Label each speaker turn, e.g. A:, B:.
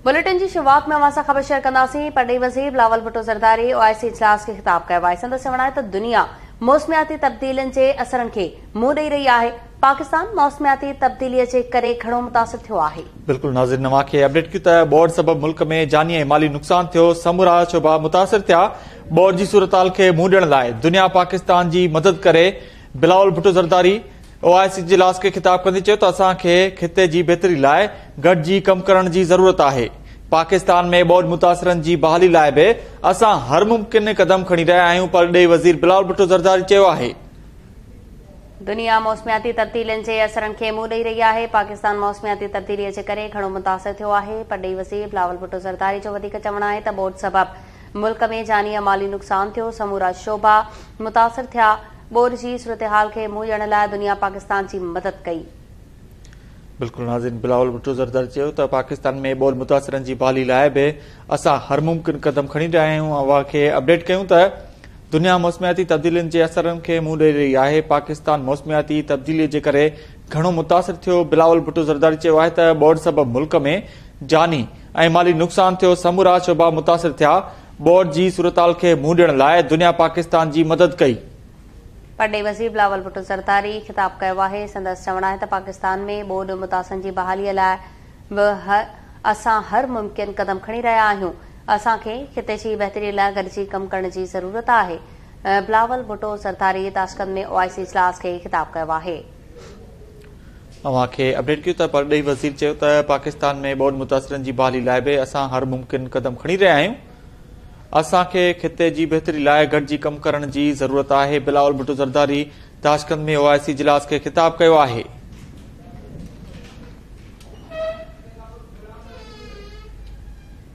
A: Bulletin جي شروعات ۾ اوهان سان خبر شيئر ڪنداسين. پرڏيهي وزير بلاول ڀٽو زرداري او آء سي اجلاس کي خطاب ڪيو آهي. سندس چوڻ آهي ته دنيا موسمياتي تبديلين جي اثرن کي منهن ڏئي رهي آهي، پاڪستان موسمياتي تبديلي جي ڪري گهڻو متاثر ٿيو آهي.
B: بلڪل ناظرين اوهان کي اپڊيٽ ڪيون ته ٻوڏ سبب ملڪ ۾ جاني ۽ مالي نقصان ٿيو، سمورا شعبا متاثر ٿيا، ٻوڏ جي صورتحال کي منهن ڏيڻ لاء دنيا پاڪستان جي مدد ڪري، بلاول ڀٽو زرداري او آء سي اجلاس کي خطاب ڪندي چيو ته اسان کي خطي جي بهتري لاء گڏجي ڪم ڪرڻ جي ضرورت آهي، پاڪستان ۾ ٻوڏ متاثرن جي بحالي لاء به اسان هر ممڪن قدم کڻي رهيا آهيون، پرڏيهي وزير بلاول ڀٽو زرداري چيو آهي.
A: دنيا موسمياتي تبديلين جي اثرن کي منهن ڏئي رهي آهي، پاڪستان موسمياتي تبديلي جي ڪري گهڻو متاثر ٿيو آهي، پرڏيهي وزير بلاول ڀٽو زرداري جو وڌيڪ چوڻ آهي ته ٻوڏ سبب ملڪ ۾ جاني ۽ مالي نقصان ٿيو، سمورا شعبا متاثر ٿيا، ٻوڏ جي صورتحال کي منهن ڏيڻ لاء دنيا پاڪستان جي مدد ڪئي.
B: بلڪل ناظرين بلاول ڀٽو زرداري چيو ته پاڪستان ۾ ٻوڏ متاثرن جي بحالي لاء به اسان هر ممڪن قدم کڻي رهيا آهيون، اوهان کي اپڊيٽ ڪيون ته دنيا موسمياتي تبديلين جي اثرن کي منهن ڏئي رهي آهي، پاڪستان موسمياتي تبديلي جي ڪري گهڻو متاثر ٿيو، بلاول ڀٽو زرداري چيو آهي ته ٻوڏ سبب ملڪ ۾ جاني ۽ مالي نقصان ٿيو، سمورا شعبا متاثر ٿيا، ٻوڏ جي صورتحال کي منهن ڏيڻ لاء دنيا پاڪستان جي مدد ڪئي.
A: پرڏيهي وزير بلاول ڀٽو زرداري خطاب ڪيو آهي. سندس چوڻ آهي ته پاڪستان ۾ ٻوڏ متاثرن جي بحالي لاء به اسان هر ممڪن قدم کڻي رهيا آهيون، اسان کي خطي جي بهتري لاء گڏجي ڪم ڪرڻ جي ضرورت آهي. بلاول ڀٽو زرداري تاشقند ۾ او آء سي اجلاس کي خطاب ڪيو آهي.
B: اوهان کي اپڊيٽ ڪيون ته پرڏيهي وزير چيو ته پاڪستان ۾ ٻوڏ متاثرن جي بحالي لاء به اسان هر ممڪن قدم کڻي رهيا آهيون، اسان کي خطي جي بهتري لاء گڏجي ڪم ڪرڻ جي ضرورت آهي، بلاول ڀٽو زرداري تاشقند ۾ او آء سي اجلاس کي خطاب ڪيو آهي.